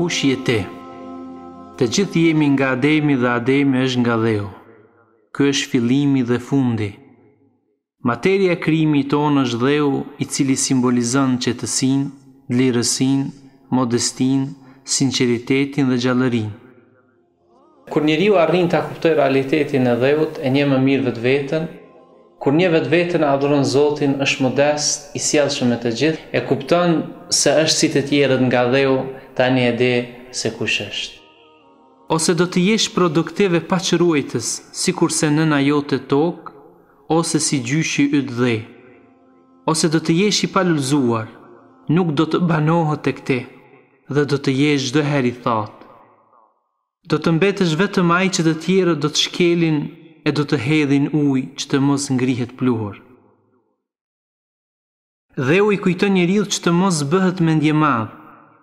Kush je ti? Të gjithë jemi nga Ademi dhe Ademi është nga dheu. Ky është fillimi dhe fundi. Materia e krijimit tonë është dheu i cili simbolizon qetësinë, dlirësinë, modestinë, sinqeritetin dhe gjallërinë. Kur njeriu arrin ta kuptojë realitetin e dheut, e njeh më mirë vetveten, kur njeh vetveten e adhuron Zotin, është modest, i sjellshëm me të gjithë, e kupton se është si të tjerët nga dheu, tani e di se kush është. Ose do të jesh produktiv e paqëruajtës, sikurse nëna jote tokë, ose si gjyshi yt dhe. Ose do të jesh i palulëzuar, nuk do të banohet tek ti, dhe do të jesh çdo herë i thatë. Do të mbetesh vetëm ai që të tjerët do të shkelin e do të hedhin ujë që të mos ngrihet pluhur. Dheu i kujton njeriut që të mos bëhet mendjemadh,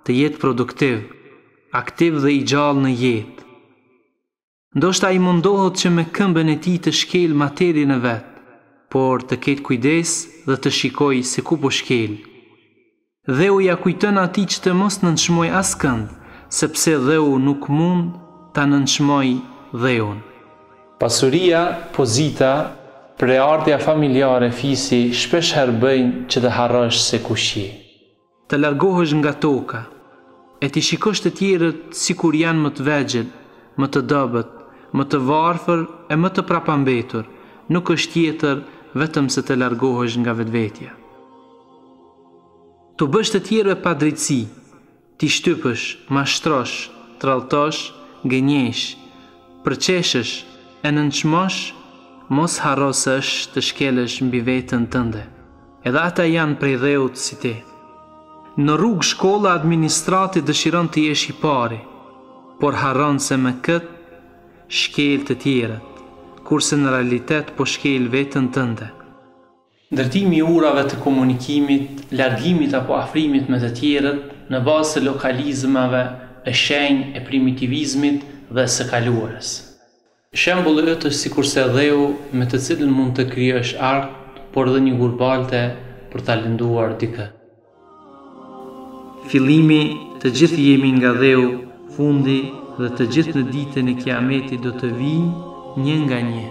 të jetë produktiv, aktiv dhe i gjallë në jetë. Ndoshta ai mundohet që me këmbën e tij të shkelë materien e vet, por të ketë kujdes dhe të shikojë se ku po shkel. Dheu ia kujton atij që të mos nënçmojë askënd, sepse dheu nuk mund ta nënçmojë dheun. Pasuria, pozita, prejardhja familjare, fisi shpeshherë bëjnë që të harrosh se kush je. Të largohesh nga toka, e t'i shikosh të tjerët sikur janë më të vegjël, më të dobët, më të varfër e më të prapambetur, nuk është tjetër vetëm se të largohesh nga vetvetja. T'u bësh të tjerëve padrejtësi, t'i shtypësh, mashtrosh, tradhtosh, gënjesh, përqeshësh e nënçmosh, mos harro se është të shkelësh mbi veten tënde. Edhe ata janë prej dheut si ti. Në rrugë, shkolla, administratë dëshiron të jesh i pari, por harron se me këtë shkel të tjerët, kurse në realitet po shkel veten tënde. Ndërtimi i urave të komunikimit, largimit apo afrimit me të tjerët në bazë të lokalizmave është shenjë e primitivizmit dhe së kaluarës. Shembulli yt është sikurse dheu me të cilin mund të krijosh art, por edhe një gur balte për ta lënduar dikë. Fillimi, të gjithë jemi nga dheu, fundi dhe të gjithë në ditën e Kiametit do të vijnë një nga një.